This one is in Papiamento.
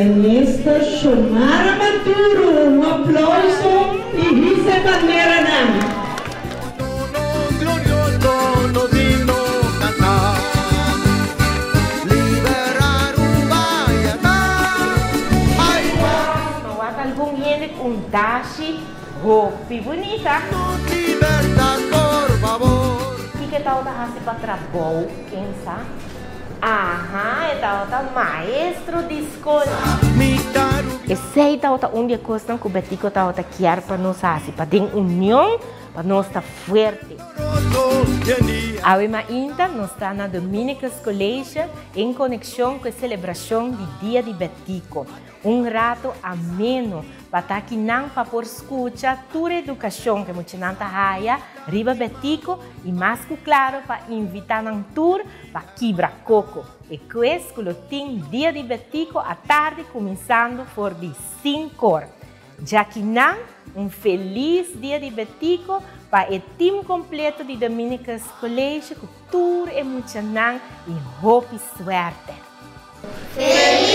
Minister Xiomara Maduro, un aplauso y hisa e banderanan. Ma wak algun hende ku un dashi hopi bunita. Kiko e tabata hasi pa trabou, ken sa? Aha, e tabata maestro di skol. Esei tabata un di e kosnan ku Betico tabata kier pa nos hasi, pa den union pa nos ta fuerte. Awe mainta nos ta na Dominicus College en konekshon ku e selebrashon di Dia di Betico. Un rato ameno pa ta akinan pa por skucha tur edukashon ku e muchanan ta haya riba Betico i mas ku klaro pa invita nan tur pa kibra koko. E kues ku lo tin Dia di Betico atardi kuminsando for di sinkor. Djakinan, un felis Dia di Betico pa e team completo di Dominicus College cu tur e muchanan y hopi suerte. Feliz.